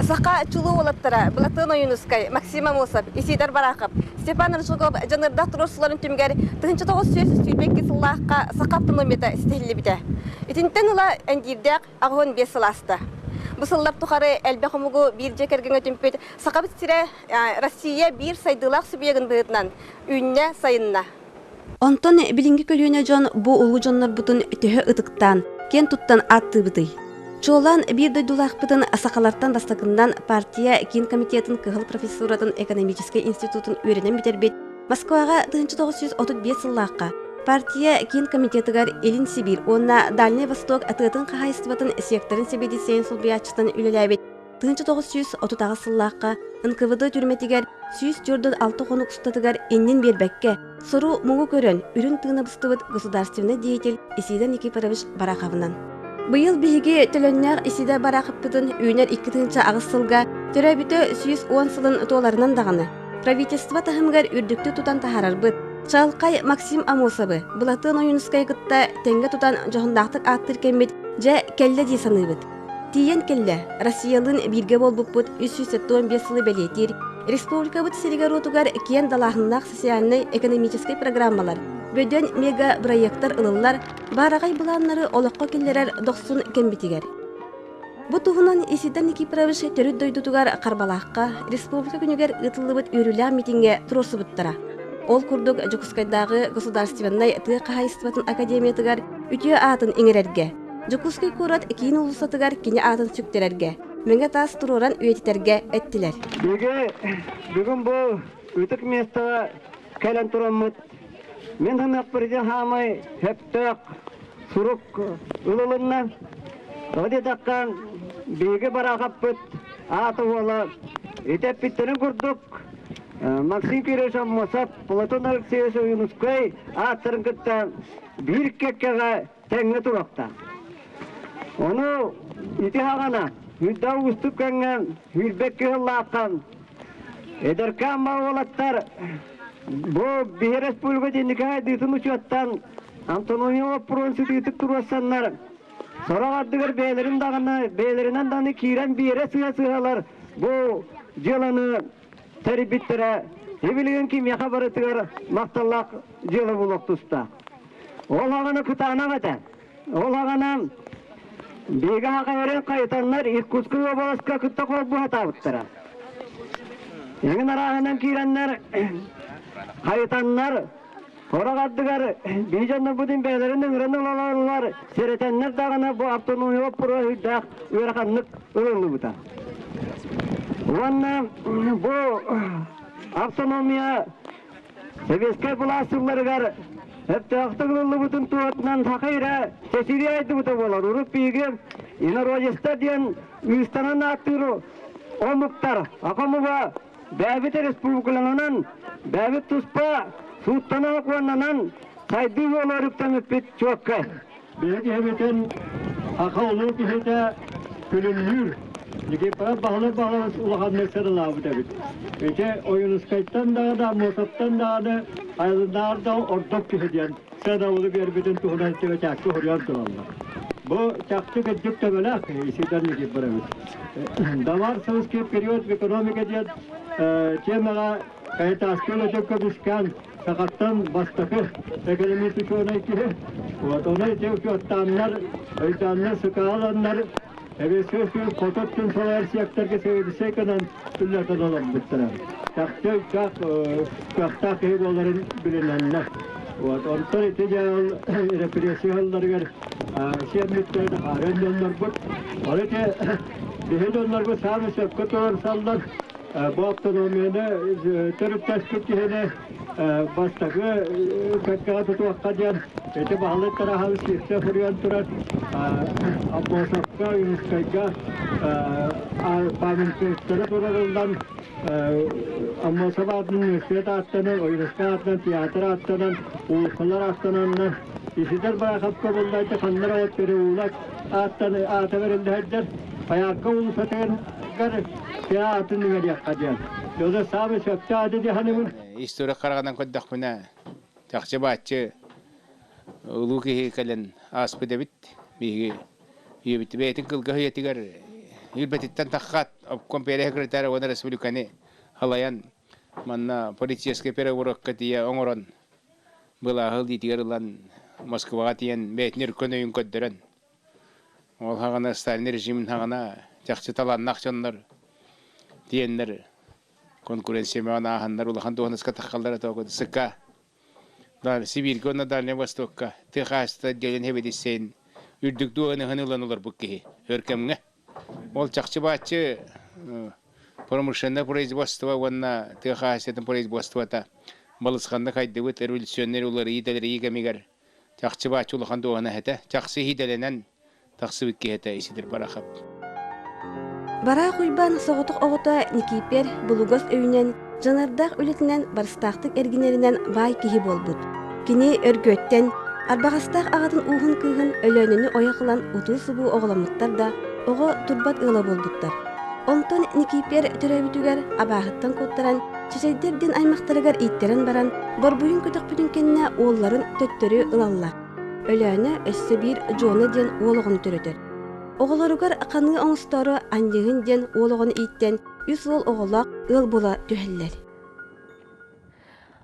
Саха чулуу уолаттара Былатыан Ойуунускай, Максим Аммосов, Исидор Барахов, Степан Рыжуков дьаныардаах туруорсууларын түмүгэр 1922 сыллаахха саха автономията ситиһиллибитэ. Итинтэн ыла эндиирдээх 85 сыл ааста. Бу сыллар тухары элбэх омугу биир дьиэ кэргэҥҥэ түмпүт Сахабыт сирэ Россия биир сайдыылаах субъегын быһыытынан үүннэ, сайынна. Онтон билиҥҥи көлүөнэ дьон бу улуу дьоннорбутун төһө ытыктаан, киэн туттан ааттыыбытый? Чуолаан биир дойдулаахпытын сахалартан бастакыннан партия киин комитетын кыһыл профессуратын экономическай институтун үөрэнэн бүтэрбит Москваҕа 1935 сыллаахха партия киин комитетыгар Илин Сибиир уонна Дальнай Восток тыатын хаһаайыстыбатын секторын сэбиэдиссэйин солбуйааччытын үлэлээбит 1938 сыллаахха НКВД түрмэтигэр 146 хонук устатыгар иннин биэрбэккэ, сору-муҥу көрөн, үрүҥ тыына быстыбыт государственнай деятель Исида Никифорович Бараховынан. Быйыл биһиги төлөннөөх Исида Бараховпытын үүнэр 2008 сылга төрөөбүтэ 110 сылын туоларынан даҕаны, правительство таһымыгар үрдүктүк тутан таһаарарбыт, чаҕылхай Максим Амосовы, Былатыан Ойуунускайы кытта тэҥҥэ тутан дьоһуннаахтык ааттыыр кэммит дьэ кэллэ дии саныыбыт. Тиийэн кэллэ, Россиялыын бииргэ буолбуппут 375 сылы бэлиэтиир республикабыт сиригэр-уотугар киэн далааһыннаах социальнай-экономическай программалар, бөдөҥ мега-бырайыактар ылыллар, баараҕай былааннары олоххо киллэрэр дохсун кэмбитигэр. Бу туһунан Исида Никифорович төрүт дойдутугар Харбалаахха Республика күнүгэр ыытыллыбыт үөрүүлээх митиҥҥэ туруорсубуттара. Ол курдук Дьокуускайдааҕы государственнай тыа хаһаайыстыбатын академиятыгар үтүө аатын иҥэрэргэ, Дьокуускай куорат киин уулуссатыгар кини аатын сүктэрэргэ, мэҥэ таас туруоран үйэтитэргэ эттилэр. Биһиги бүгүн бу ытык миэстэҕэ кэлэн тураммыт, мин саныахпар ити хаамай сөптөөх сурук ылылынна. Тоҕо диэтэххэ, биһиги Бараахаппыт аата уола ити эппиттэрин курдук Максим Кирович Аммосов, Платон Алексеевич Ойуунускай ааттарын кытта биир кэккэҕэ тэҥҥэ туруохтаах. Ону ити хаҕана үрдэ уустук кэмҥэ сүүрбэккэ сыллаахха эдэркээн уолаттар бу биһи республика динники хайдыытын учуоттан автономия боппуруон сытыытык туруорсаннар сорох ардыгар бэйэлэрин даҕаны бэйэлэринэн даҕаны киирэн биэрэ сыһа-сыһалар бу дьыаланы тэрийбиттэрэ билигин кимиэхэ барытыгар махталлаах дьыала буолуох тустаах. Ол аҕаны кытаанах этэ. Ол аҕана биһиги хахайарын хайытаннар Иркутскай уобаласка кытта холбуһатаабыттара. Эҥин арааһынан киирэннэр хайытаннар Сорох ардыгар биһи дьоннорбутун бэйэлэрин ыҥыран ылаллар, сэрэтэннэр даҕаны бу автономия боппуруоһа үрдээх ыараханнык ылыллыбыта. Уонна бу автономия Сэбиэскэй былаас сылларыгар сөптөөхтүк ылыллыбытын туһатынан саха ирэ чэчирии айдыбыта буолар. Урут биһиги инородецтар диэн ыыстанан ааттыыр омуктар, омуга Бэйэбит республикаланан, бэйэбит туспа сууттана сокуоннанан сайдыы буола өрүктэммиппит чуоккай. Биһиги киһибитин саха улуу киһитэ күлүмнүүр. Никифоров Баһылай Баһылайыс улаханнык сыралаабыт эбит. Ити Ойуунускайтан даҕаны, Аммосовтан даҕаны, Айылыннааҕар да ордук киһи диэн сыанабылы биэрбитин туһунан түбэтээккэ суруйан тураллар. Бу чахчы кырдьык төбөлөөх киһи Исидор Никифорович. Давар советский период в экономике диэн темаҕа Кайтаска үлэтин көмүскээн сахаттан бастакы экономист учуонай киһи. Вот ону ити учуоттааннар, өйдөөннөр, сыкааланнар Эбиэскэй сүүс хоту өттүн салайар сиэктэргэ сэбиэдиссэй гынан үллэртэн олорбуттара. Чахчы өйдөөх, кыахтаах киһи буоларын билинэллэр. Вот, онтон ити дьаһал репрессия сылларыгар сиэммиттэрин хаарыан дьоннорбут. Ол ити биһи дьоннорбут саамай сөпкө туруорсаллар. Бу автономияны төрүттэспит киһини бастакы кэккэҕэ тутуохха диэн ити баһылык Тараһабыс киирсэ суруйан турар Аммосовка, Юнскайга памятниктары турарыллан Аммосов аатынан университет ааттанан, Ойуунускай аатынан театр ааттанан, уулуссалар ааттананнар Исидор Бараховка буллайда ханнар от переулок ааттан аата бэриллэһэрдэр Хайаакка уулуссатыгар театрын үөриэххэ диэн. Дьоно саамай сөптөөх аты диэханыбын. История хараҕынан көрдөхпүнэ, чахчы бааччы улуу киһи кэлэн ааспыт эбит. Биһиги үйэбит бэйэтин кылгас үйэтигэр Илбэтиттэн таххат обком секретарь уонна республиканы халайан манна политическай переворокка тиийэ оҥорон былааһы илиитигэр ылан Москваҕа тиийэн бэйэтин өркөн өйүн көрдөрөн ол хаҕана Сталин режимин хаҕана чахчы талааннаах дьоннор тиэннэр конкуренциямаҕын ааһаннар улахан дуоһунаска таххаллара тоҕо СК Сибииргэ уонна Дальнай Востокка тыа хаһаайыстыбата отделын сэбиэдиссэйин үрдүк дуоһунаһын ылан олорбут киһи өр кэмҥэ. Ол чахчы бааччы промышленное производство уонна тыа хаһаайыстыбатын производствота балысханнык хайдыбыт революционнай уларыйыы-тэлэрийии кэмигэр чахчы бааччы улахан дуоһунаһ этэ. Чахчы иһиидэлэнэн тахсыбыт киһи этэ Исидор Барахов. Бараах Уйбаан соҕотох оҕото Никииппэр булугас өйүнэн, дьаныардаах үлэтинэн барыстаахтык эргинэринэн баай киһи буолбут. Кини Өргүөттэн, Арбаҕастаах аҕатын ууһун кыыһын Өлөөнөнү ойох ылан утуу-субуу оҕоломмуттар да, оҕо турбат ыала буолбуттар. Онтон Никииппэр төрөөбүтүгэр абааһыттан куоттаран, Чэчэйдэр диэн аймахтарыгар ииттэрэн баран, борбуйун көтөхпүтүн кэннэ уолларын төттөрү ылаллар. Өлөөнө өссө биир Дьуона диэн уол оҕону төрөтөр. Оҕолоругар ханыы оҥостоору Анньыһын диэн уол оҕону ииттэн үс уол оҕолоох ыал буола түһэллэр.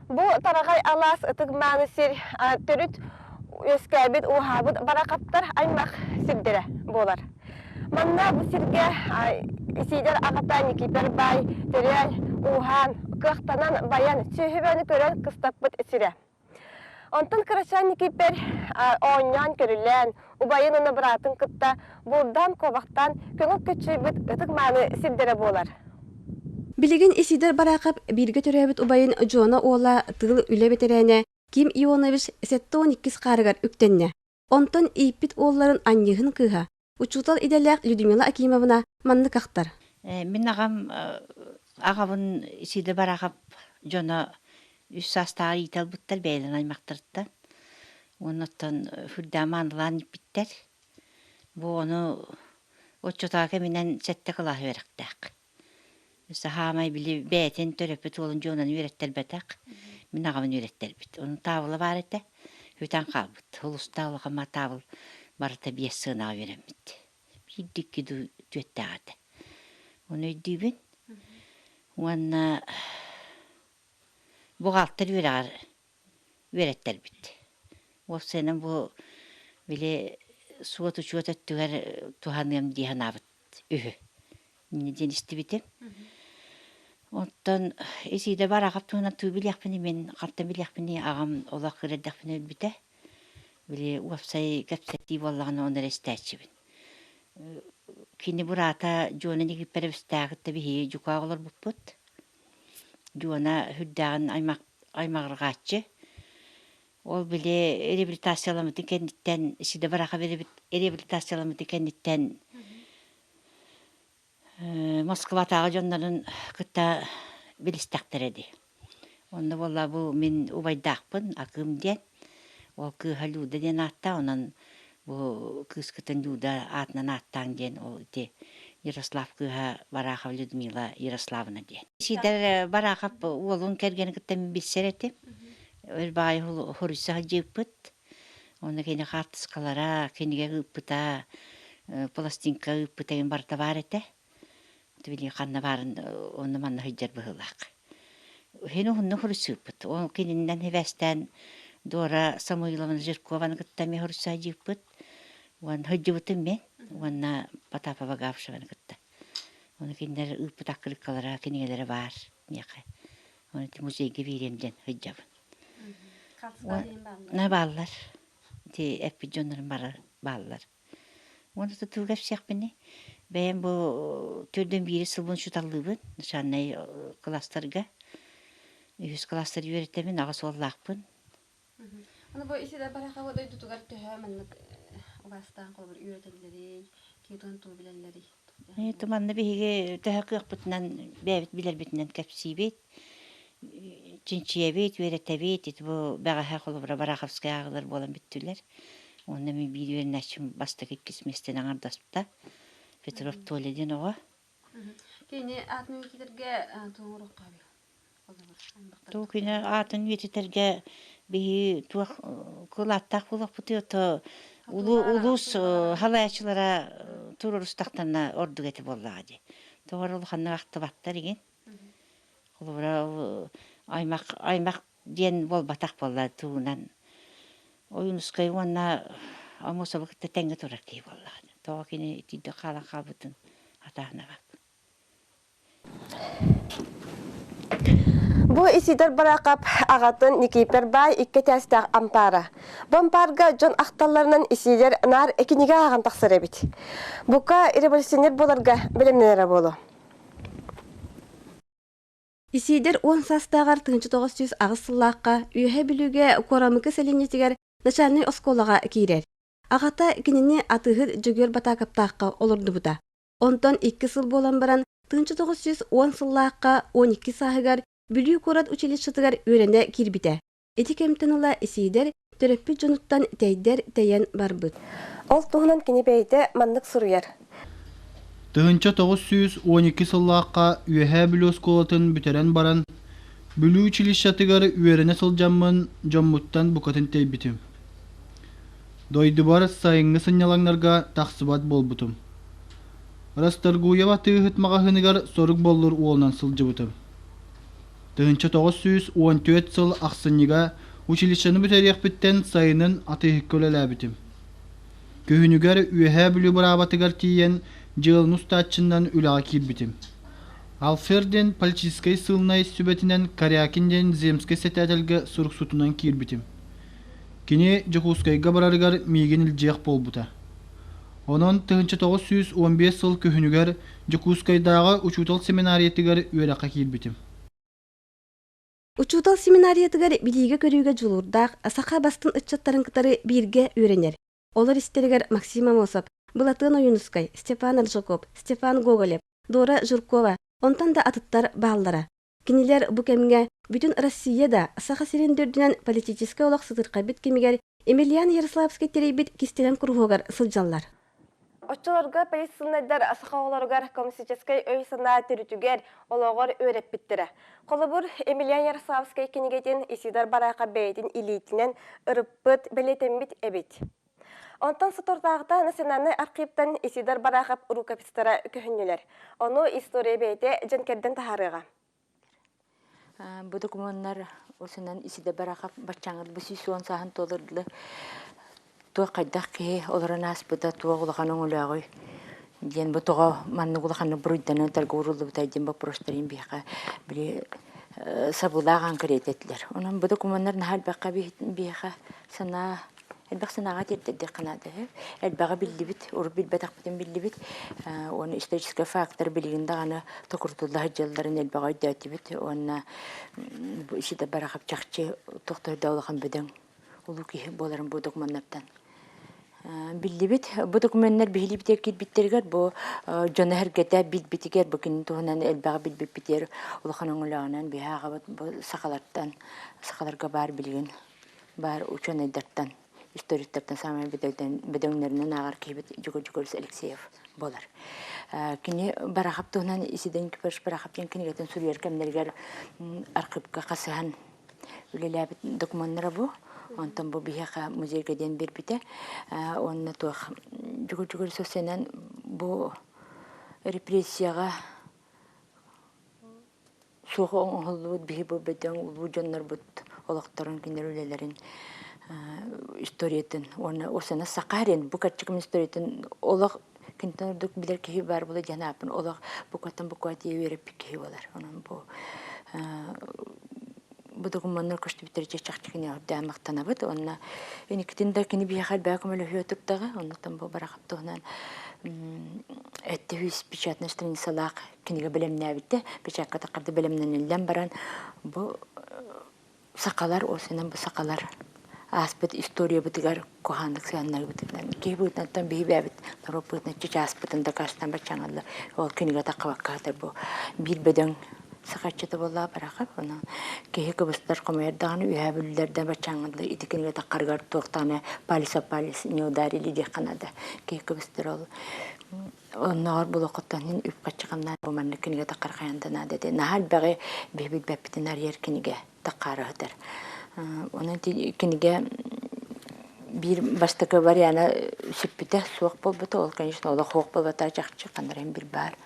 Бу Тараҕай алаас ытык мааны сир төрүт үөскээбит, ууһаабыт барахаттар аймах сирдэрэ буолар. Манна бу сиргэ Исидор аҕата Никипер баай төрөөн, ууһаан, кыахтанан байан, сүөһүбэни көрөн кыстаппыт сирэ. Онтон кырачаан Никиппэр оонньоон көрүлээн, убайын уонна быраатын кытта булдаан куобахтаан көҥүл көччүйбүт ытык мааны сирдэрэ буолар. Билигин Исидор Бараахап бииргэ төрөөбүт убайын Дьуона уола тыыл үлэ бэтэрээнэ Ким Ионович 72 хаарыгар үктэннэ. Онтон ииппит уолларын Анньыһын кыыһа, учуутал идэлээх Людмила Акимовна маннык ахтар. Мин аҕам аҕабын Исидор Бараахап дьоно үс саастааҕар иитэ ылбыттар бэйэлэрин аймахтарыттан. Уонна оттон сүрдээх маанылаан ииппиттэр. Бу ону оччотооҕу кэминэн сэттэ кылаас үөрэхтээх. Өссө хаамай били бэйэтин төрөппүт уолун дьуонаны үөрэттэрбэтэх, мин аҕабын үөрэттэрбит. Ону таабыла баар этэ, бүтэн хаалбыт. Улустаах улахан таабыл барыта биэс сыанаҕа үөрэммит. Биирдэ икки дуу түөттээх этэ. Ону өйдүүбүн. Уонна бухгалтер үөрэҕэр үөрэттэрбит. Уопсайынан бу били суот-учуот өттүгэр туһаныам дии санаабыт үһү. Инньэ диэн истибитим. Оттон Исиидэ Барахов туһунан туу билиэхпиний, мин хантан билиэхпиний, аҕам олох кыра эрдэхпинэ өлбүтэ. Били уопсай кэпсэтии буоллаҕына ону эрэ истээччибин. Кини быраата Дьуона Никифоровичтааҕыттан биһиги дьукаах олорбуппут. Дьуона сүрдээҕин аймах аймаҕырҕааччы. Ол били реабилитацияламмытын кэнниттэн, Исида Барахов реабилитацияламмытын кэнниттэн Москватааҕы дьоннорун кытта билистэхтэрэ дии. Онно буолла бу мин убайдаахпын, Акыым диэн. Ол кыыһа Люда диэн ааттаах, онон бу кыыскытын Люда аатынан ааттааҥ диэн ол ити Ярослав кыыһа Барахов Людмила Ярославна диэн. Сидор Барахов уолун кэргэнин кытта мин билсэр этим. Өр баҕайы хоруйса сылдьыыппыт. Онно кини хаартыскалара, кинигэ ыыппыта, пластинка ыыппыта игин барыта баар этэ. Били ханна баарын онно-манна сылдьар быһыылаах. Иһин уһуннук хоруйсууппут. Ол кининэн сибээстээн Дора Самойловна Жиркованы кытта эмиэ хоруйса сылдьыыппыт. Уонна сылдьыбытым мин уонна Потапова Габышеваны кытта. Ону кинилэр ыыппыт аккырыыккалара, кинигэлэрэ баар миэхэ. Ону ити музейга биэриэм диэн сылдьабын. На бааллар. Ити эппит дьоннорум бары бааллар. Уонна тутуу кэпсиэхпиний. Бэйэм бу төрдүн биири сылбын учууталлыыбын начальнай класстарга. Үһүс класстар үөрэтэбин, аҕыс уоллаахпын. Аны бу Исида Барахова дойдутугар төһө маннык убаастаан холобур үөрэтэллэрий, киһи тугу билэллэрий? Манна биһиги төһө кыахпытынан бэйэбит билэрбитинэн кэпсиибит, чинчийэбит, үөрэтэбит. Ити бу бэҕэһээ холобура Бараховскай ааҕыылар буолан бүттүлэр. Уонна мин биир үөрэнээччим бастакы иккис миэстэни аҥардаспыта. Петров Толя диэн оҕо. Кини аатын үйэтитэргэ туоҥуруохха Туу күнэ аатын үйэтитэргэ биһи туох кылааттаах буолуохпутуй ото улуус халааччылара. туруорустахтарына ордук этэ буоллаҕа дии. Тоҕо эрэ улаханнык ахтыбаттар игин. Холобура, аймах аймах диэн буолбатах буолла тугунан Ойуунускай уонна Аммосовы кытта тэҥҥэ турар киһи буоллаҕа. Тоҕо кини итирдик хаалан хаалбытын атаанабат. Бу Исидор Бараакап аҕатын Никииппэр баай икки этээстээх ампаара. Бу ампаарга дьон ахталларынан Исидор наар кинигэ ааҕан тахсар эбит. Бука революционер буоларга бэлэмнэнэрэ буолуо. Исиидэр уон саастааҕар 1908 сыллаахха Үөһээ Бүлүүгэ Куорамыкы сэлиэнньэтигэр начальнай оскуолаҕа киирэр. Аҕата кинини атыыһыт Дьөгүөр Батаакаптаахха олордубута. Онтон икки сыл буолан баран, 1910 сыллаахха 12 сааһыгар Бүлүү куорат училищетыгар үөрэнэ киирбитэ. Ити кэмтэн ыла Исиидэр төрөппүт дьонуттан тэйдэр тэйэн барбыт. Ол туһунан кини бэйэтэ маннык суруйар. 1912 сыллаахха Үөһээ Бүлүү оскуолатын бүтэрэн баран, Бүлүү училищетыгар үөрэнэ сылдьаммын дьоммуттан букатын тэйбитим. Дойдубар сайыҥҥы сынньалаҥнарга тахсыбат буолбутум. Расторгуева атыыһыт маҕаһыыныгар сорук боллур уолунан сылдьыбытым. 1914 сыл ахсынньыга училищены бүтэриэхпиттэн сайынын атыыһыкка үлэлээбитим. Күһүнүгэр Үөһээ Бүлүү быраабатыгар тиийэн дьыаланы устааччыннан үлэҕэ киирбитим. Алфер диэн политическай сыылынай сүбэтинэн Корякин диэн земскэй сэтээтэлгэ суруксутунан киирбитим. Кини Дьокуускайга барарыгар миигин илдьиэх буолбута. Онон 1915 сыл күһүнүгэр Дьокуускайдааҕы учуутал семинариятыгар үөрэххэ киирбитим. Учуутал семинариятыгар билиигэ-көрүүгэ дьулуурдаах саха бастыҥ ыччаттарын кытары бииргэ үөрэнэр. Олор истэригэр Максим Аммосов, Былатыан Ойуунускай, Степан Аржаков, Степан Гоголев, Дора Жиркова, онтон да атыттар бааллара. Кинилэр бу кэмҥэ бүтүн Россия да, Саха сирин үрдүнэн политическай олох сытырхайбыт кэмигэр Емельян Ярославский тэрийбит кистэлэҥ куруһуогар сылдьаллар. Оччолорго полициянайдар саха оҕолоругар коммунистическай өй-санаа төрүтүгэр, олоҕор үөрэппиттэрэ. Холобур, Емельян Ярославскай кинигэтин Исидор Бараахап бэйэтин илиитинэн ырыппыт, бэлиэтэммит эбит. Онтон соторутааҕыта Национальнай архыыптан Исидор Бараахап рукопистара көһүннүлэр. Ону история бэйэтэ дьон кэрдэн таһаарыаҕа. Бу докумуоннар осунан Исидор Барахов баччааҥҥа бу 110 сааһын туолар туох хайдах киһи олорон ааспыта туох улахан өҥөлөөҕүй диэн бу тоҕо маннык улаханнык буруйданан тарга ууруллубутай диэн боппуруостарын биһиэхэ били сабыылаах аан кэриэтэ этилэр. Онон бу докумуоннар наһаа элбэххэ биһиэхэ санаа Элбэх санааҕа тиэрдэрдиэххэ наада үһү. Элбэҕи биллибит, урут билбэтэхпитин биллибит. Уонна историческай фактор билигин даҕаны токурутулла сылдьалларын элбэҕи өйдөөтүбүт. Уонна Исидор Барахов чахчы туох да улахан бөдөҥ улуу киһи буоларын бу докумуоннартан биллибит. Бу докумуоннар биһилиибитигэр киирбиттэригэр бу дьоно эргэтэ билбитигэр бу кини туһунан элбэҕи билбиппитигэр улахан өҥөлөөҕүнэн биһи ааҕабыт бу сахалартан сахаларга баар билигин баар учуонайдартан, историктартан саамай бөдөҥнөрүнэн ааҕар киһибит Дьугур Дьугурович Алексеев буолар. Кини Барахов туһунан Исидор Никифорович Барахов диэн кинигэтин суруйар кэмнэригэр архыыпка хасыһан үлэлээбит докумуоннара бу. Онтон бу биһиэхэ музейга диэн биэрбитэ. Уонна туох Дьугур Дьугурович сэнэн бу репрессияҕа Суох оҥоһуллубут биһи бу бөдөҥ улуу дьоннорбут олохторун, кинилэр үлэлэрин историятын уонна осана Сахарин бу кэрчиким историятын олох киниттэн ордук билэр киһи баар буола диэн ааппын олох букваттан буква тиийэ үөрэппит киһи буолар. Онон бу бу докумуоннар көстүбүттэр чахчы кини үрдээн махтанабыт уонна инникитин да кини биһиэхэ элбэх көмөлөһүө турдаҕа оннуктан бу Барахов туһунан эттэ үс печатная страницалаах кинигэ бэлэмнээбитэ печатка таххарда бэлэмнэниллэн баран бу сахалар осынан бу сахалар ааспыт историябытыгар куһааннык сыһыаннарбытынан киһи быһыытынан биһи бэйэбит норуот быһыытынан чычааспытын дакаастаан баччааҥылла ол кинигэ таххыбакка сытар бу биир бөдөҥ саха ыччата буоллаҕа барахап онон киһи кыбыстар хомойор даҕаны үөһээ бүлүүлэрдэн баччааҥҥылла ити кинигэ таххарыгар туохтаҕына палец о палец не ударили диэххэ наада киһи кыбыстар ол оннооҕор булуоххуттан иһин үп-харчы хамнаан бу маннык кинигэ таххар хайаан да наада этэ наһаа элбэҕи биһи билбэппитин арыйар кинигэ таххаара сытар онон кинигэ Биир бастакы вариана сүппүтэ, суох буолбута. Ол, конечно, олох суох буолбата чахчы, ханна бир баар.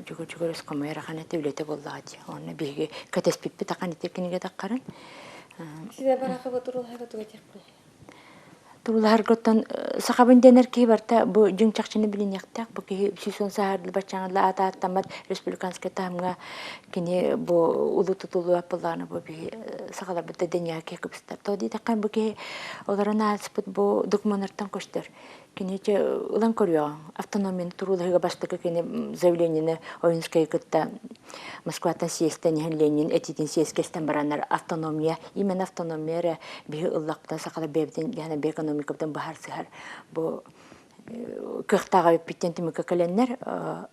Дьүгүр-дьүгүр өс хомуйар ахан этэ үлэтэ буоллаҕа дии. Онно биһиги кэтэспиппит ахан ити кинигэ таххарын. Сиде барахы турулаһарга туга диэхпин? Туруулаһаргыттан сахабын дэнэр киһи барыта бу дьиҥ чахчыны билиниэхтээх. Бу киһи 110 сааһырдыы баччааҥҥа аата ааттаммат республиканскай таһымҥа кини бу улуу тутуллубат буоллаҕына бу биһи сахаларбыт да дэниэҕэ киһи кыбыстар. Тоҕо диэтэххэ бу киһи олорон ааспыт бу докумуоннартан көстөр. Кини чэ ылан көрүөҕүҥ. Автономияны туруулаһыыга бастакы кини заявлениены Ойунскайы кытта Москваттан съезтэн иһэн Ленин этиитин съезкэстэн бараннар автономия, именно автономия эрэ биһи ыллахпытын сахалар бэйэбитин дьаһана бэйэ экономикабытын быһаарсыһар бу кыахтааҕа бүппүттэн түмүккэ кэлэннэр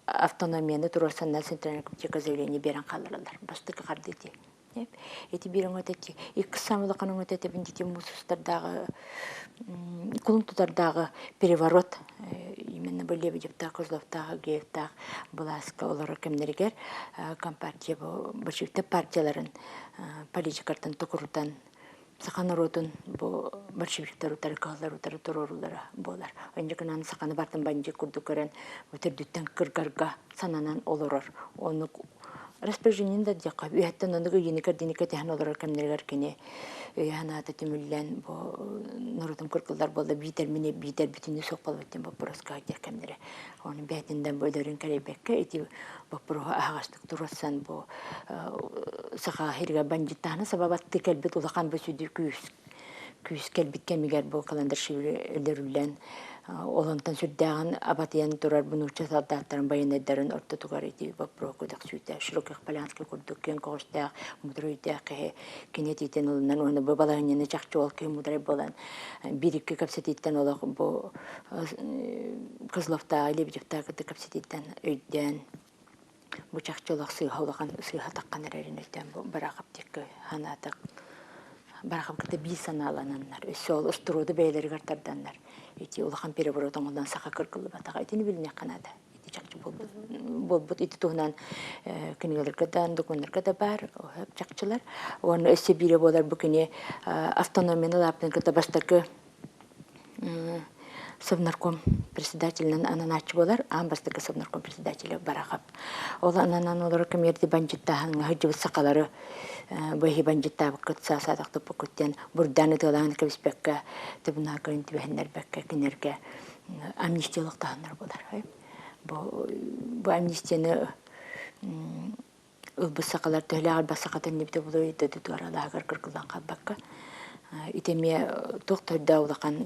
автономияны туруорсаннар центральный комитетка заявление биэрэн хааллараллар. Бастакы хардыы дии. Ити биир өҥөтө иккис саамай улахан өҥөтө этэбин дии муус устардааҕы кулун тутардааҕы переворот именно бу Лебедевтаах, Козловтаах, Геевтаах былааска олорор кэмнэригэр компартия бу большевиктар партияларын политикартан токурутан саха норуотун бу большевиктар утары кыһыллар утары туруорулара буолар. Инникинэн саханы бартын бандьыыт курдук көрөн бу төрдүттэн кыргарга сананан олорор. Оннук распоряжениен да диэххэ үөһэттэн оннук ыйыыны-кэрдиини кэтэһэн олорор кэмнэригэр кини өйө-санаата түмүллэн бу норуотум кыргыллар буолла биитэр мини биитэр бүтүннүү суох буолбут диэн боппуруоска сылдьар кэмнэрэ. Ону бэйэтиндэн бу өлөрүн кэрэйбэккэ ити боппуруоһу аһаҕастык туруорсан бу саха сиригэр бандьыттааһыны сабабаттыы кэлбит улахан бу сүдү күүс күүс кэлбит кэмигэр бу Каландаршвили өлөрүллэн ол онтон сүрдээҕин абатыйан турар бу нуучча солдаттарын байыаннайдарын ортотугар ити боппуруос көтөхсүүтэ Широких Полянский курдук киэҥ көҕүстээх мудрай өйдөөх киһи кини этиитин ылынан уонна бу балаһыанньаны чахчы ол киһи мудрай буолан биир-икки кэпсэтииттэн олох бу Козловтааҕы Лебедевтааҕы кытта кэпсэтииттэн өйдөөн бу чахчы олох сыыһа улахан сыыһа таххан эрэрин өйдөөн бу Барахов диэки санаатах Барахов кытта биир санаалананнар өссө ол устуруоду бэйэлэригэр тарданнар ити улахан переворот оҥолон саха кыргыллыбатаҕа итини билиниэххэ наада ити чахчы буолбут буолбут ити туһунан кинигэлэргэ да докумуоннарга да баар чахчылар уонна өссө биирэ буолар бу кини автономияны лааппын кытта бастакы Совнарком председателинэн ананааччы буолар. Аан бастакы Совнарком председателэ Барахов. Ол ананан олорор кэмиэрди бандьыттааһыҥҥа сылдьыбыт сахалары быһыы бандьыттаабыккыт, саасаатахтыппыккыт диэн бурдаан ытыалаан кэбиспэккэ, тыбынаакырын түбэһиннэрбэккэ кинилэргэ амнистиялык таһыннар буолар. Бу, бу амнистияны ылбыт сахалар төһөлөөх элбэх саха төннүбүтэ буолуой дойдутугар алааһыгар кыргыллан хаалбакка ити эмиэ туох да үрдээх улахан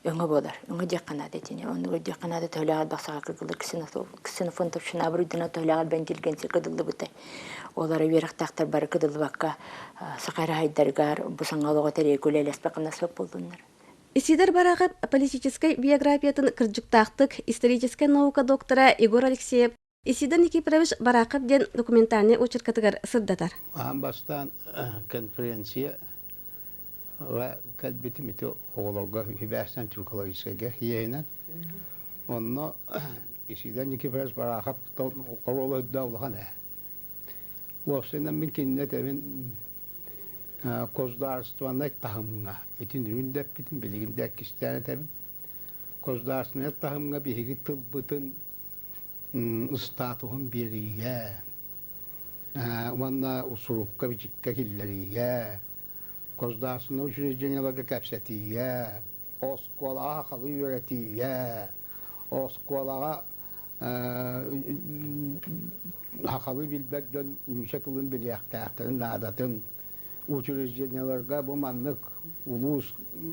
өҥө буолар өҥө диэххэ наада итини оннук өйдүөххэ наада төһөлөөх элбэх саха кыргыллар ксенофонтовщина буруйдана төһөлөөх элбэх интеллигенция кыдыллыбытай олары үөрэхтээхтэр бары кыдыллыбакка саха эрэ бу саҥа олоҕу тэрийэргэ үлэлэспэт буоллуннар. Исидор Барахов политическай биографиятын кырдьыктаахтык историческай наука доктора Егор Алексеев Исидор Никифорович Барахов диэн документальнай очеркатыгар сырдатар. Аан бастаан конференция кэлбитим ити оҕолорго үһүбээстэн тюркологическайга иэһинэн. Онно Исидор Никифорович Барахов оруола үрдэ улахан ээ. Уопсайынан мин кинини этэбин государственнай таһымҥа итин үрүн да эппитим, билигин да эккистээн этэбин. Государственнай таһымҥа биһиги тылбытын ыстаатуһун биэриигэ уонна сурукка-бичиккэ киллэриигэ, государственнай учреждениеларга кэпсэтиигэ, оскуолаҕа сахалыы үөрэтиигэ, оскуолаҕа сахалыы билбэт дьон нуучча тылын билиэхтээхтэрин наадатын, учреждениеларга бу маннык улуус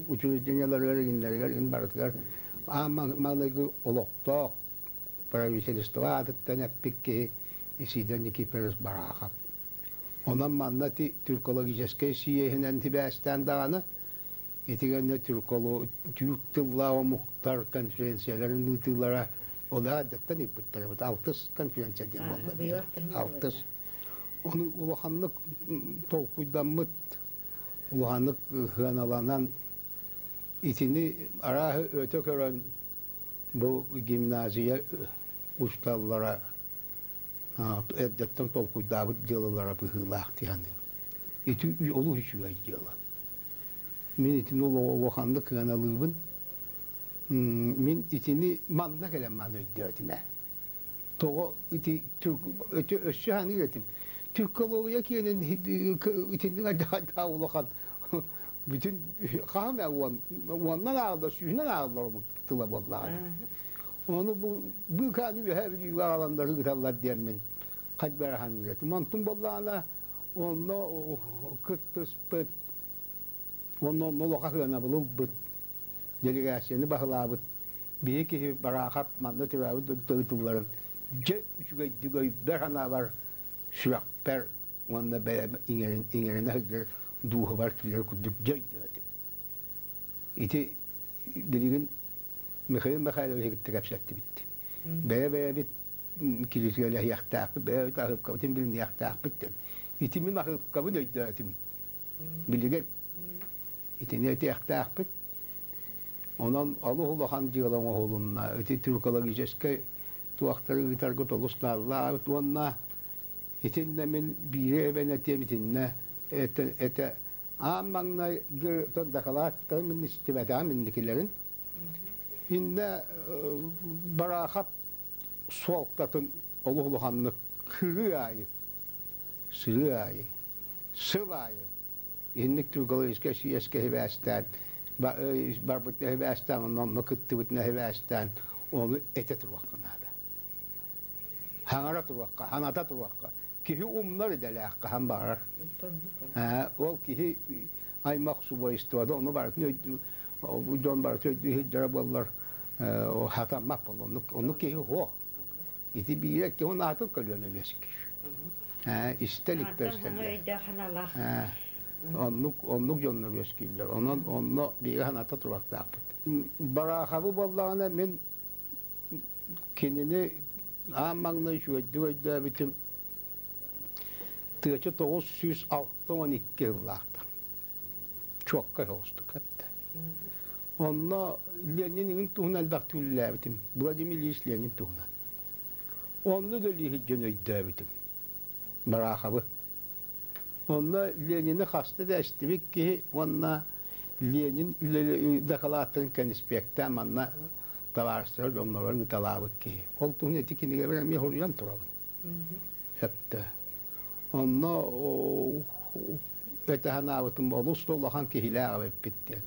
учреждениеларыгар иҥиннэригэр иҥин барытыгар аан маҥнайгы олохтоох правительство аатыттан эппит киһи Исидор Никифорович Барахов. Онон манна ити тюркологическай сийиэһинэн сибээстээн даҕаны итигэннэ түүр тыллаах омуктар конференцияларын ыытыылара ол аадаттан ыыппыттар эбит. Алтыс конференция диэн буолла. Алтыс. Ону улаханнык толкуйдаммыт, улаханнык сыаналанан итини арааһы өтө көрөн Бу гимназия учууталлара эрдэттэн толкуйдаабыт дьыалалара быһыылаах дии саныыбын. Ити олус үчүгэй дьыала. Мин итини улаханнык кыаналыыбын. Мин итини манна кэлэн мааны өйдөөтүм ээ. Тоҕо ити ити өссө ханыыр этим. Түркология киэнин итинник айдаҕайдаах улахан бүтүн хаһан ээ уон уоннан ааҕыллар сүүһүнэн ааҕыллар омук тыла буоллаҕа дии. Ону бу быыкааны үөһээ Бүлүүгэ аҕаланнар ыыталлар диэммин хайдах ханыыр этим. Онтум буоллаҕына онно кыттыспыт Онно онно улахан сыанабылы ылбыт, делегацияны баһылаабыт биһи киһи Бараахап манна төрөөбүт дойдута ыытылларын дьэ үчүгэйдик өйбөр-санаабар, сүрэхпэр уонна бэйэм иҥэрин иҥэринэ сылдьар дууһабар киирэр курдук дьэ өйдөөтүм. Ити билигин Михаил Михайлович кытта кэпсэттибит. Бэйэ-бэйэбит киритиэлэһиэхтээхпит, бэйэбит аһыыпкабытын билиниэхтээхпит диэн. Ити мин аһыыпкабын өйдөөтүм. Билигин итини этиэхтээхпит. Онон олус улахан дьыала оҥоһулунна. Ити тюркологическай туохтары ыытаргыт олус наадалаабыт уонна итиннэ мин биири эбэн этиэм итиннэ этэ, этэ аан маҥнай дакылааттары мин истибэтэҕим инникилэрин. Иннэ Бараахап суолтатын олус улаханнык кырыы аайы, сырыы аайы Сыл аайы инник Тургалыйскай съезкэ сибээстээн барбытына сибээстээн онно онно кыттыбытына сибээстээн ону этэ туруохха наада. Хаҥара туруохха, ханата туруохха. Киһи умнар идэлээх хаһан баҕарар. Ол киһи аймах субойствода ону барытын өйдүү дьон барыта өйдүү сылдьара буоллар хатаммат буолла. Оннук киһи суох. Ити биирэ киһи аатын көлүөнэ үөскүүр. Истэ иликтэр истэллэр. Оннук оннук дьоннор үөскүүллэр. Онон онно биһиги саната туруохтаахпыт. Бараахабы буоллаҕына мин кинини аан маҥнай үчүгэйдик өйдөөбүтүм тыача 962 сыллаахтар. Чуоккай соҕустук эттэ. Онно Ленин иҥин туһунан элбэхтик үлэлээбитим. Владимир Ильич Ленин туһунан. Онно да дьон өйдөөбүтүм. Бараахабы. Онно Ленини хаста да эстибит киһи уонна Ленин дакылааттарын кэниспиэктээн манна табаарыстара дьонноро ыыталаабыт киһи. Ол туһун ити кинигэбэр эмиэ суруйан турабын. Сөптө. Онно этэ санаабытым олус да улахан киһилээх эбиппит диэн.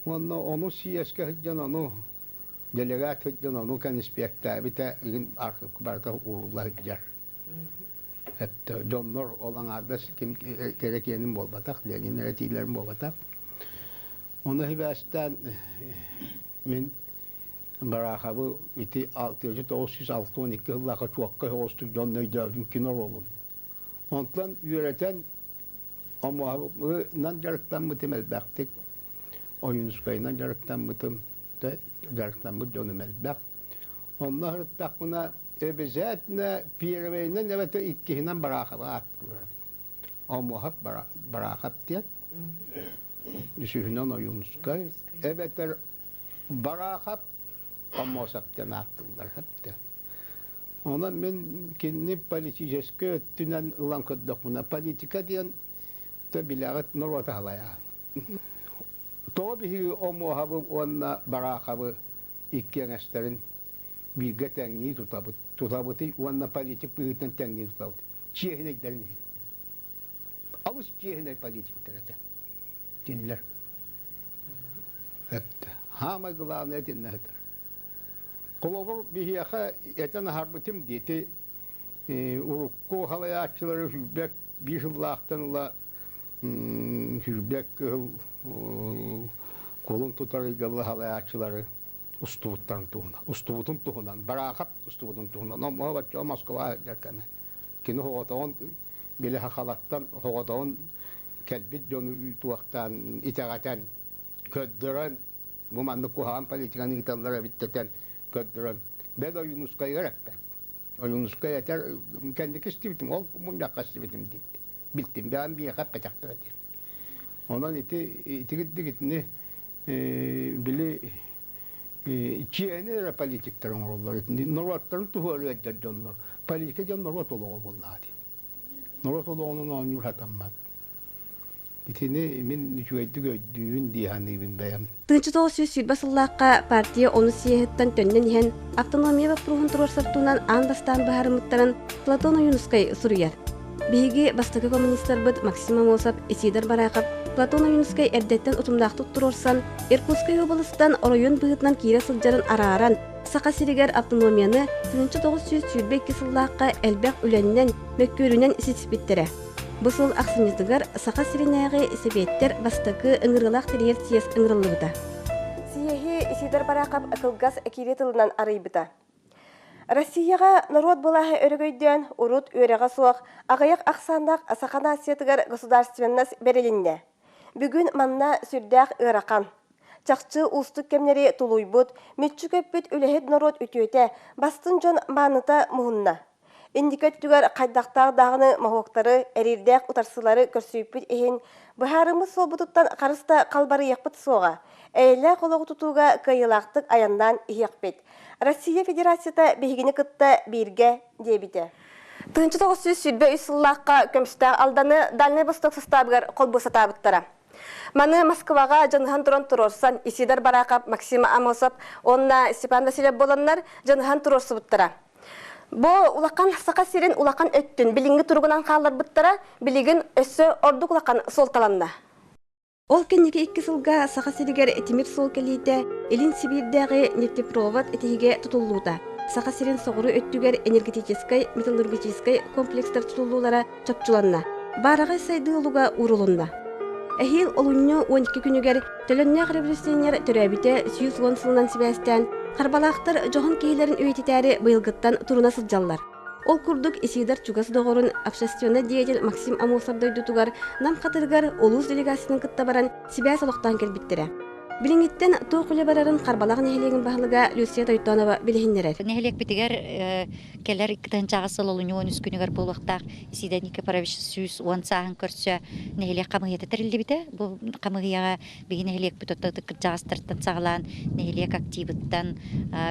Уонна ону съезкэ сылдьан ону делегат сылдьан ону кэниспиэктээбитэ игин архыыпка барыта уурулла сылдьар. Эттэ дьоннор ол аҥаардас ким кэрэ киэнин буолбатах, Ленин эрэ этиилэрин буолбатах. Ону сибээстээн мин Бараахабы ити 962 сыллаахха чуоккай соҕустук дьон өйдөөбүтүм кино оруолун. Онтон үөрэтэн омуһабынан дьарыктаммытым элбэхтик, Ойуунускайынан дьарыктаммытым, дьарыктаммыт дьонум элбэх. Онно сырыттахпына обязательно первэйинэн эбэтэр иккиһинэн Бараахабы ааттыыллар эбит. Омуһап Бараахап диэн, үсүһүнэн Ойуунускай, эбэтэр Бараахап Омуосап диэн ааттыыллар эбит. Онон мин кинини политическай өттүнэн ылан көрдөхпүнэ, политика диэн то билэҕит норуота халайаҕын. Тоҕо биһиги Омуоһабы уонна Бараахабы икки эҥэстэрин бииргэ тэҥнии тутабыт, тутабытый уонна политик быһыытынан тэҥнии тутабыт. Чиэһинэйдэрин иһин. Алыс чиэһинэй политиктар этэ. Кинилэр. Эттэ. Хаамай главное итиннэ сытар. Холобур, биһиэхэ этэн аһарбытым диэти урукку халайааччылары сүүрбэк биир сыллаахтан ыла сүүрбэк кыһыл кулун тутар ыйга ыла халайааччылары устубуттарын туһунан, устубутун туһунан, Бараахап устубутун туһунан, омуга бачча Москва сылдьар кэмэ. Кини соҕотоҕун били хахалаттан соҕотоҕун кэлбит дьону туохтаан итэҕэтэн, көрдөрөн бу маннык куһаҕан политиканы ыыталлар эбит дэтэн көрдөрөн бэл Ойуунускайыгар эппэт. Ойуунускай этэр кэнники истибитим, ол мунньахха истибитим диэбит. Билтим, бэйэм биһиэхэ эппэтэхтэрэ диэн. Онон ити итигирдик итини били чиэһинэй эрэ политиктар оҥороллор. Итини норуоттарын туһугар ыалдьар дьоннор. Политика диэн норуот олоҕо буоллаҕа дии. Норуот олоҕунан оонньуур сатаммат. Итини мин үчүгэйдик өйдүүбүн дии саныыбын бэйэм. 1920 сыллаахха партия онус съеһиттэн төннөн иһэн автономия боппуруоһун туруорсар туһунан аан бастаан быһаарыммыттарын Платон Ойуунускай суруйар. Биһиги бастакы коммунистарбыт Максим Аммосов, Исидор Барахов Платон Ойуунускай эрдэттэн утумнаахтык туруорсан, Иркутскай уобаластан оройуон быһыытынан киирэ сылдьарын арааран, Саха сиригэр автономияны 1922 сыллаахха элбэх үлэннэн, мөккүөрүнэн ситиспиттэрэ. Бу сыл ахсынньытыгар Саха сиринээҕи Сэбиэттэр бастакы ыҥырыылаах тэрийэр съезд ыҥырыллыбыта. Съеһи Исидор Барахов кылгас киирии тылынан арыйбыта. Россияҕа норуот былааһа өрөгөйдөөн урут үөрэҕэ суох аҕыйах ахсааннаах саха нациятыгар государственность бэрилиннэ. Бүгүн манна сүрдээх ыарахан. Чахчы уустук кэмнэри тулуйбут, мүччү көппүт үлэһит норуот үтүөтэ, бастыҥ дьон мааныта муһунна. Инники өттүгэр хайдахтаах даҕаны моһуоктары, эриирдээх утарсыылары көрсүбүппүт иһин, быһаарыммыт суолбутуттан харыс да халбарыйыахпыт суоҕа, эйэлээх олоҕу тутууга кыайыылаахтык айаннаан иһиэхпит. Россия Федерацията биһигини кытта бииргэ, диэбитэ. 1923 сыллаахха көмүстээх Алданы Дальнай Восток састаабыгар холбуу сатаабыттара. Маны Москваҕа дьаныһан туран туруорсан Исидор Барахов, Максим Амосов уонна Степан Васильев буоланнар дьаныһан туруорсубуттара. Бу улахан Саха сирин улахан өттүн билиҥҥи туругунан хаалларбыттара билигин өссө ордук улахан суолталанна. Ол кэнники икки сылга Саха сиригэр тимир суол кэлиитэ Илин Сибиирдээҕи нефтепровод тиһигэ тутуллуута, Саха сирин соҕуруу өттүгэр энергетическай, металлургическай комплекстар тутуллуулара чопчуланна. Баараҕай сайдыы олуга уурулунна. Эһиил олунньу 12 күнүгэр төлөннөөх революционер төрөөбүтэ 110 сылынан сибээстээн, Харбалаахтар дьоһун киһилэрин үйэтитээри быйылгыттан туруна сылдьаллар. Ол курдук Исидор чугас доҕорун общественнай деятель Максим Амосов дойдутугар Нам Хатырыгар улуус делегациятын кытта баран сибээс олохтоон кэлбиттэрэ. Билиҥҥиттэн туох үлэ барарын Харбалаах нэһилиэгин баһылыга Люция Тойтонова билиһиннэрэр. Нэһилиэкпитигэр кэлэр икки сыл олунньу 13 күнүгэр буолуохтаах Исидор Никифорович 110 сааһын көрсө нэһилиэк хамыыһыйата тэриллибитэ. Бу хамыыһыйаҕа биһи нэһилиэкпит ытык кырдьаҕастартан саҕалаан нэһилиэк активыттан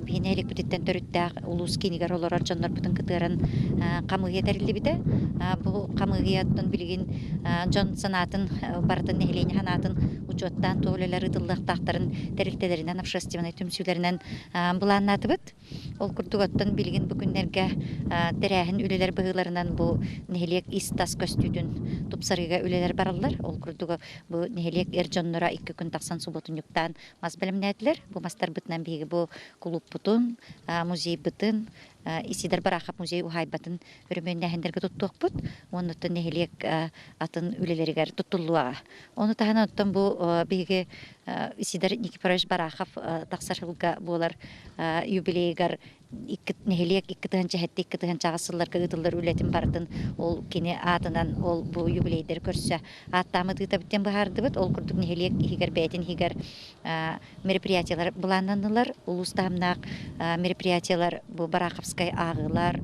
биһи нэһилиэкпититтэн төрүттээх улуус киинигэр олорор дьоннорбутун кытыаран хамыыһыйа тэриллибитэ. Бу хамыыһыйаттан билигин дьон санаатын барытын нэһилиэнньэ санаатын учуоттаан туох үлэлэр ыытыллыахтаахтарын тэрилтэлэринэн общественнай түмсүүлэринэн былааннаатыбыт. Ол курдук оттон билигин бу күннэргэ тэрээһин үлэлэр быһыыларынан бу нэһилиэк ис-тас көстүүтүн тупсарыыга үлэлэр бараллар. Ол курдук бу нэһилиэк эр дьонноро икки күн тахсан субуотунньуктаан мас бэлэмнээтилэр. Бу мастарбытынан биһиги бу кулууппутун, музейбытын, Исидор Барахов музей уһаайбатын өрөмүөннээһиннэргэ туттуохпут. Уонна оттон нэһилиэк атын үлэлэригэр туттуллуоҕа. Ону таһынан оттон бу биһиги Исидор Никифорович Барахов тахсар сылга буолар юбилейыгар икки нэһилиэк 2007 2008 сылларга ыытыллар үлэтин барытын ол кини аатынан ол бу юбилейдары көрсө ааттаамыт ыытабыт диэн быһаардыбыт. Ол курдук нэһилиэк иһигэр бэйэтин иһигэр мероприятиелар былааннаннылар. Улуус таһымнаах мероприятиелар бу Бараховскай ааҕыылар,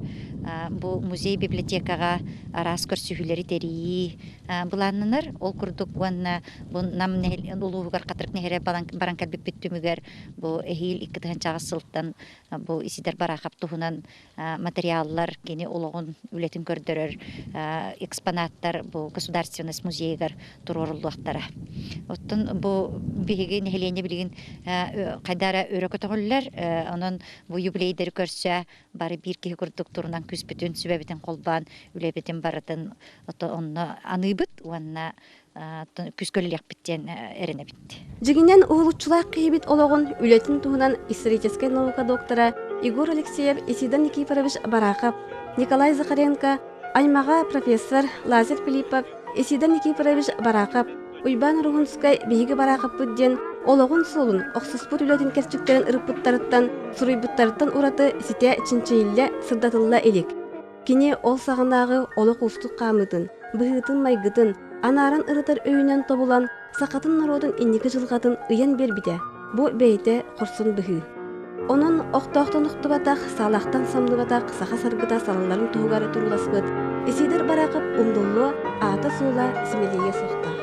бу музей библиотекаҕа араас көрсүһүүлэри тэрийии былааннанар. Ол курдук уонна бу Нам улууһугар Хатырык нэһилиэгэр баран кэлбиппит түмүгэр бу эһиил 2008 сылтан бу Исидор Барахов туһунан материаллар кини олоҕун үлэтин көрдөрөр экспонаттар бу государственность музейыгар туруоруллуохтара. Оттон бу биһиги нэһилиэнньэ билигин хайда эрэ өрө көтөҕүллэр, онон бу юбилейдэри көрсө бары биир киһи курдук турунан күүспүтүн, сүбэбитин холбоон үлэбитин барытын онно аныыбыт уонна күскөллүөхпүт диэн эрэнэбит. Дьиҥинэн уһулуччулаах киһибит олоҕун, үлэтин туһунан историческай наука доктора Егор Алексеев, Исидор Никифорович Барахов, Николай Захаренко, аймаҕа профессор Лазарь Филиппов, Исидор Никифорович Барахов, Уйбаан Руһунскай биһиги Бараховпыт диэн олоҕун суолун, охсуспут үлэтин кэрчиктэрин ырыппыттарыттан, суруйбуттарыттан ураты ситэ чинчийиллэ, сырдатылла илик. Кини ол саҕанааҕы олох уустук хаамыытын, быһыытын-майгытын, анааран ырытар өйүнэн тобулан, сахатын норуотун инники дьылҕатын ыйан биэрбитэ, бу бэйэтэ хорсун быһыы. Онон охтоохтон охтубатах, саалахтан самныбатах саха саргыта салалларын туһугар турууласпыт Исидор Барахов умнуллуо аата-суола симэлийиэ суохтаах.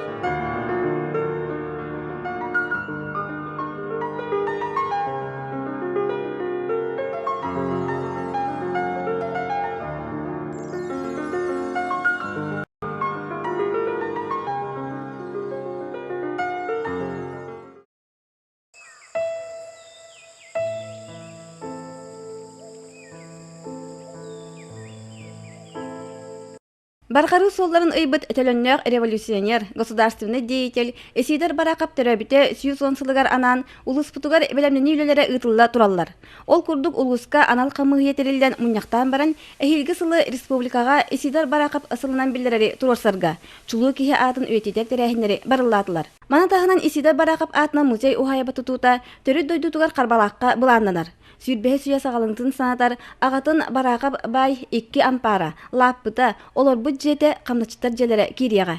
Барҕарыы суолларын ыйбыт төлөннөөх революционер, государственный деятель Исидор Бараакап төрөөбүтэ 110 сылыгар анаан улууспутугар бэлэмнэнии үлэлэрэ ыытылла тураллар. Ол курдук улууска анал хамыыһыйа тэриллэн мунньахтаан баран, эһиилги сылы республикаҕа Исидор Бараакап сылынан биллэрэри туруорсарга, чулуу киһи аатын үйэтитэр тэрээһиннэри барыллаатылар. Маны таһынан Исидор Бараакап аатынан музей уһаайба тутуута төрүт дойдутугар Харбалаахха былааннанар. Сүүрбэһис үйэ саҕаланыытын санатар аҕатын Бараакап баай икки ампаара, лааппыта, олорбут дьиэтэ, хамначчыттар дьиэлэрэ киириэҕэ.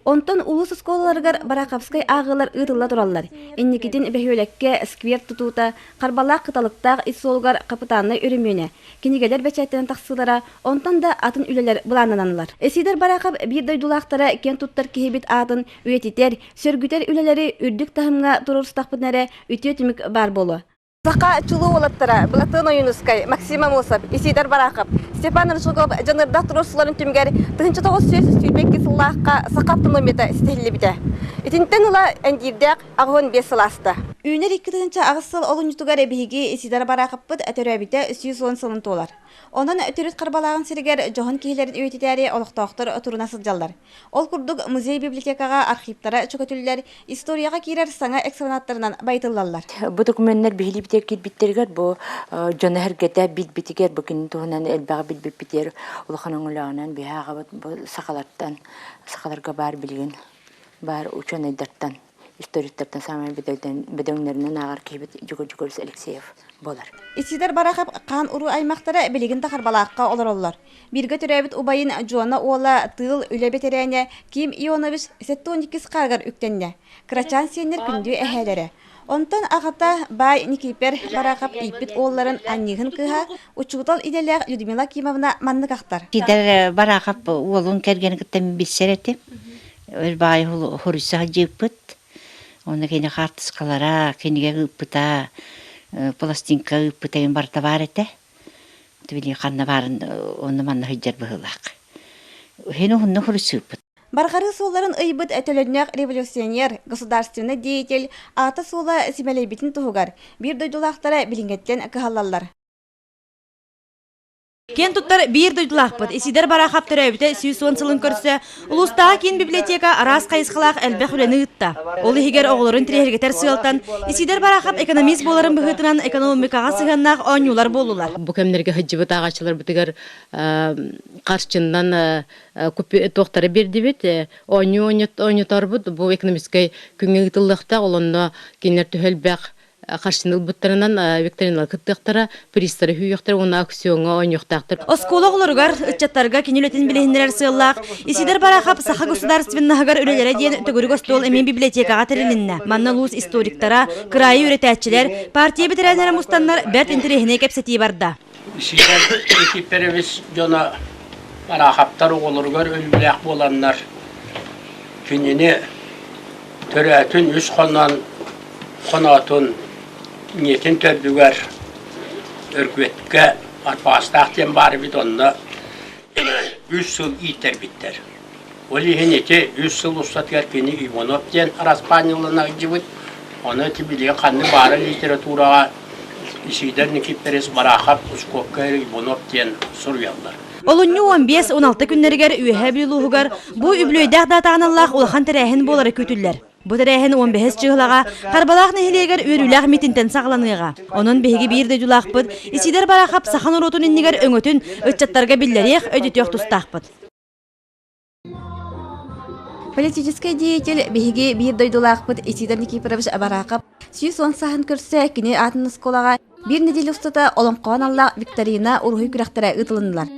Онтон улуус оскуолаларыгар Бараховскай ааҕыылар ыытылла тураллар. Инникитин бөһүөлэккэ сквер тутуута, Харбалаах кыталыктаах ис суолугар хапытааннай өрөмүөнэ, кинигэлэр бэчээттэнэн тахсыылара, онтон да атын үлэлэр былааннаналлар. Исидор Барахов биир дойдулаахтара киэн туттар киһибит аатын үйэтитэр, сөргүтэр үлэлэри үрдүк таһымҥа туруорустахпытына эрэ үтүө түмүк баар буолуо. Саха чулуу уолаттара Былатыан Ойуунускай, Максим Аммосов, Исидор Барахов, Степан Рыжиков дьаныардаах туруорсууларын түмүгэр 1922 сыллаахха саха автономията ситиһиллибитэ. Итинтэн ыла эндиирдээх 85 сыл ааста. Үүнэр 2008 сыл олунньутугар биһиги Исидор Бараховпыт төрөөбүтэ 110 сылын туолар. Онон төрүт Харбалааҕын сиригэр дьоһун киһилэрин үйэтитээри олохтоохтор туруна сылдьаллар. Ол курдук музей библиотекаҕа архивтара чөкөтүллэр, историяҕа киирэр саҥа экспонаттарынан байытыллаллар. Бу докуменнар биһилиибитигэр киирбиттэригэр бу дьоно эргэтэ билбитигэр бу кини туһунан элбэҕи билбиппитигэр улахан өҥөлөөҕүнэн биһи аҕабыт бу сахалартан сахаларга баар билигин баар учуонайдартан историктартан саамай бөдөҥнөрүнэн ааҕар киһибит Дьугур Дьугурович Алексеев буолар. Исидор Барахов хаан уруу аймахтара билигин да Харбалаахха олороллор. Бииргэ төрөөбүт убайын Дьуона уола тыыл үлэ бэтэрээнэ Ким Ионович 72 хаарыгар үктэннэ. Кырачаан сиэннэр күндү эһээлэрэ. Онтон аҕата баай Никипер Барахов ииппит уолларын Анньыыһын кыыһа, учуутал идэлээх Людмила Кимовна маннык ахтар. Сидор Барахов уолун кэргэнин кытта билсэр этим. Өр баай хоруйса сылдьыыппыт. Онно кини хаартыскалара, кинигэ ыыппыта, пластинка ыыппыта барыта баар этэ. Били ханна баарын онно манна сылдьар быһыылаах. Иһин уһуннук хоруйсууппут. Барҕарыы суолларын ыйбыт төлөннөөх революционер, государственный деятель аата-суола симэлийбитин туһугар биир дойдулаахтара билиҥҥэттэн кыһаллаллар. Киэн туттар биир дойдулаахпыт Исидор Барахов төрөөбүтэ 110 сылын көрсө улуустааҕы киин библиотека араас хайысхалаах элбэх үлэни ыытта. Ол иһигэр оҕолорун интэриэһиргэтэр сыалтан Исидор Барахов экономист буоларын быһыытынан экономикаҕа сыһыаннаах оонньуулар буоллулар. Бу кэмнэргэ сылдьыбыт ааҕааччыларбытыгар харчыннан туохтары биэрдибит, оонньуу оонньоторбут бу экономическай күҥҥэ ыытыллыахтаах, ол онно кинилэр төһө элбэх харчыны ылбыттарынан викториналар кыттыахтара, призтары сүүйүөхтэрэ уонна аукциоҥҥа оонньуохтаахтар. Оскуола оҕолоругар, ыччаттарга кини үлэтин билиһиннэрэр сыаллаах Исидор Барахов саха государственноһыгар үлэлэрэ диэн төгүрүк остуол эмиэ библиотекаҕа тэрилиннэ. Манна улуус историктара, кыраайы үөрэтээччилэр, партия бэтэрээннэрэ мустаннар бэрт интэриэһинэй кэпсэтии барда. Исидор Никифорович дьоно Бараховтар оҕолоругар өлүүлээх буоланнар кинини төрөөтүн үс хонон хоноотун ийэтин төрдүгэр Өргүөткэ Арбаҕастаах диэн баар эбит, онно үс сыл ииттэрбиттэр. Ол иһин ити үс сыл устатыгар кини Иванов диэн араспаанньалана сылдьыбыт. Ону ити билигин ханнык баара литератураҕа Исидор Никифорович Барахов Ускуопка Иванов диэн суруйаллар. Олунньу 15-16 күннэригэр Үөһээ Бүлүү улууһугар бу үбүлүөйдээх даатаҕа аналлаах улахан тэрээһин буолара күүтүллэр. Бу тэрээһин 15 чыһылаҕа Харбалаах нэһилиэгэр үөрүүлээх митинтэн саҕаланыаҕа. Онон биһиги биир дойдулаахпыт Исидор Барахов саха норуотун иннигэр өҥөтүн ыччаттарга биллэриэх, өйдөтүөх тустаахпыт. Политическай деятель биһиги биир дойдулаахпыт Исидор Никифорович Барахов 110 сааһын көрсө кини аатын оскуолаҕа биир нэдиэлэ устата олоҥхоҕо аналлаах викторина уруһуй күрэхтэрэ ыытылыннылар.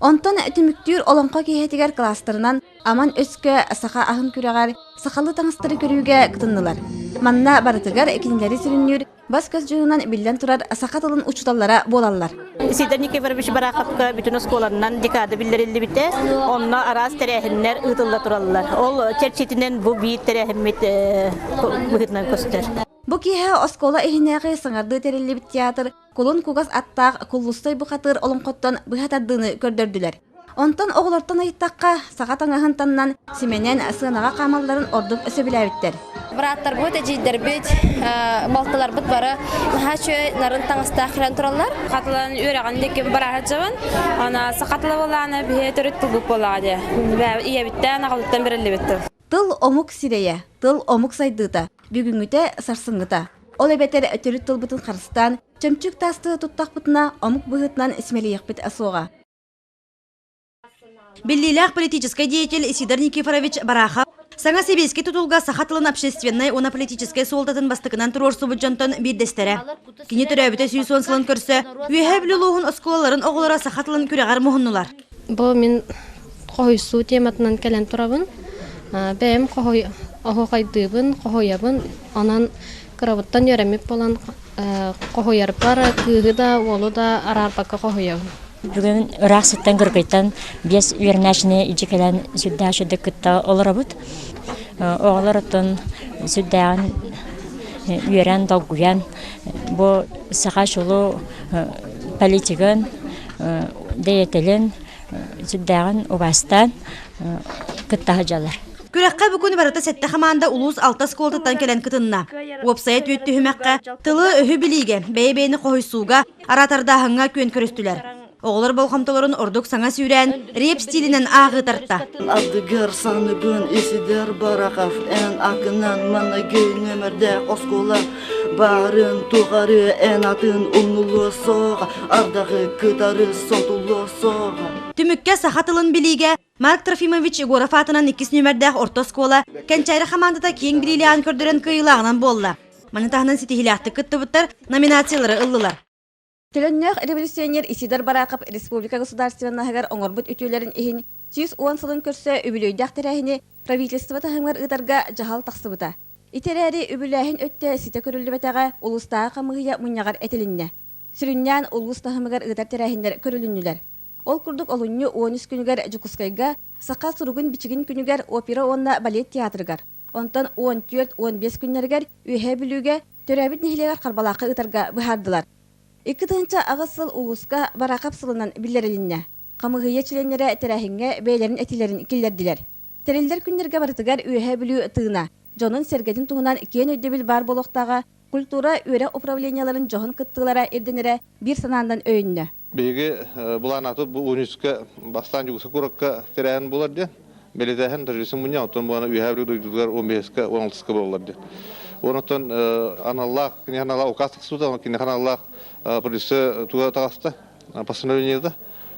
Онтон түмүктүүр олоҥхо киэһэтигэр кылаастарынан Аман өскө саха аһын күрэҕэр сахалыы таҥастары көрүүгэ кытыннылар. Манна барытыгар кинилэри сүрүннүүр бас-көс дьонунан биллэн турар саха тылын учууталлара буолаллар. Сидор Никифорович Бараховка бүтүн оскуоланнан декада биллэриллибитэ. Онно араас тэрээһиннэр ыытылла тураллар. Ол чэрчитинэн бу биир тэрээһиммит быһыытынан көстөр. Бу киэһэ оскуола иһинээҕи саҥардыы тэриллибит театр кулун кугас аттаах Куллустай бухатыыр олоҥхоттон быһа тардыыны көрдөрдүлэр. Онтон оҕолортон ыйыттахха, саха таҥаһын таннан, симэнэн сыанаҕа хаамалларын ордук сөбүлээбиттэр. Бырааттарбыт, эдьиийдэрбит, балтыларбыт бары наһаа үчүгэй нарын таҥастаах кэлэн тураллар. Хатылан үөрэҕин диэки бараһа дьабын. Ана саха тыла буоллаҕына биһи төрүт тылбыт буоллаҕа диye. Ийэбиттэн, аҕабыттан бэриллибит тыл. Тыл омук сирэйэ, тыл омук сайдыыта, бүгүҥҥүтэ, сарсыҥҥыта. Ол эбэтэр төрүт тылбытын харыстаан, чөмчүүк таастыы туттахпытына омук быһыытынан симэлийиэхпит суоҕа. Биллиилээх политическай деятель Исидор Никифорович Барахов саҥа сэбиэскэй тутулга саха тылын общественнай уонна политическай суолтатын бастакынан туруорсубут дьонтон биирдэстэрэ. Кини төрөөбүтэ 110 сылын көрсө Үөһээ Бүлүү улууһун оскуолаларын оҕолоро саха тылын күрэҕэр муһуннулар. Бу мин хоһуйсуу тематынан кэлэн турабын. Бэйэм хоһуй оһуохайдыыбын, хоһуйабын. Онон кырабыттан үөрэммит буолан хоһуйарбар кыыһы да, уолу да араарбакка хоһуйабын. Бүгүн ыраах сыттан Кыргыйтан биэс үөрэнээччини илдьэ кэлэн сүрдээх үчүгэйдик кытта олоробут. Оҕолор оттон сүрдээҕин үөрэн, долгуйан бу саха чулуу политигын, деятелин сүрдээҕин убаастаан кытта сылдьаллар. Күрэххэ бу күн барыта сэттэ хамаанда улуус алта оскуолатыттан кэлэн кытынна. Уопсайа түөрт түһүмэххэ тылы-өһү билиигэ, бэйэ-бэйэни хоһуйсууга, араатардааһыҥҥа күөн көрүстүлэр. Оҕолор болҕомтолорун ордук саҥа сүүрээн, реп стилинэн ааҕыы тарта. Ардыгар саныбын Исидор Барахов эн акынан маҥнайгы нүөмэрдээх оскуола баарын тухары эн атын умнулуо суоҕа ардаҕы кытары сотуллуо суоҕа. Түмүккэ саха тылын билиигэ Марк Трофимович Егоров аатынан иккис нүөмэрдээх орто оскуола Кэнчээри хамаандата киэҥ билиилээҕин көрдөрөн кыайыылааҕынан буолла. Маны таһынан ситиһиилээхтик кыттыбыттар номинациялары ыллылар. Төлөннөөх революционер Исидор Барахов республика государственноһыгар оҥорбут үтүөлэрин иһин 110 сылын көрсө үбүлүөйдээх тэрээһини правительство таһымыгар ыытарга дьаһал тахсыбыта. Ити эрээри үбүлээһин өттө ситэ көрүллүбэтэҕэ улуустааҕы хамыыһыйа мунньаҕар этилиннэ. Сүрүннээн улуус таһымыгар ыытар тэрээһиннэр көрүлүннүлэр. Ол курдук олунньу 13 күнүгэр Дьокуускайга Саха суругун-бичигин күнүгэр опера уонна балет театрыгар, онтон 14-15 күннэригэр Үөһээ Бүлүүгэ төрөөбүт нэһилиэгэр Харбалаахха ыытарга быһаардылар. 2008 сыл улууска Бараахап сылынан биллэрилиннэ. Хамыыһыйа чилиэннэрэ тэрээһиҥҥэ бэйэлэрин этиилэрин киллэрдилэр. Тэриллэр күннэргэ барытыгар Үөһээ Бүлүү тыына, дьонун-сэргэтин туһунан киэн өйдөбүл баар буолуохтааҕа культура, үөрэх управлениеларын дьоһун кыттыылара ирдэнэрэ биир санаанан өйөннө. Биһиги былааннаатыбыт бу университетка бастаан Дьокуускай куоракка тэрээһин буолар диэн бэлиэтээһин торжественный мунньах, оттон буолан Үөһээ Бүлүү дойдутугар 15-ка, 16-ка буолаллар диэн. Онон аналлаах, киниэхэ аналлаах указ тахсыбыта, киниэхэ аналлаах полиция туга таҕыста, постановлениета.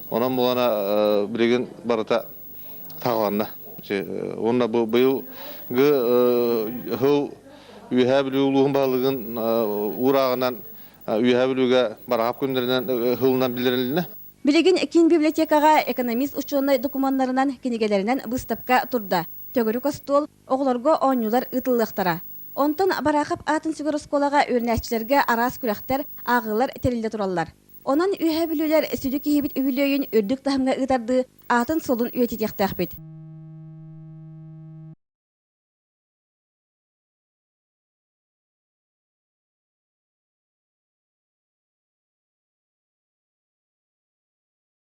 Онон буолана билигин барыта таҕыланна. Уонна бу быйылгы сыл Үөһээ Бүлүү улууһун баһылыгын уурааҕынан Үөһээ Бүлүүгэ Бараахап күннэринэн сылынан биллэрилиннэ. Билигин киин библиотекаҕа экономист учуонай докумуоннарынан, кинигэлэринэн быыстапка турда. Төгүрүк остуол, оҕолорго оонньуулар ыытыллыахтара. Онтон Бараахап аатын сүгэр оскуолаҕа үөрэнээччилэргэ араас күрэхтэр, ааҕыылар тэриллэ тураллар. Онон Үөһээ Бүлүүлэр сүдү киһибит үбүлүөйүн үрдүк таһымҥа ыытардыы аатын-суолун үйэтитиэхтээхпит.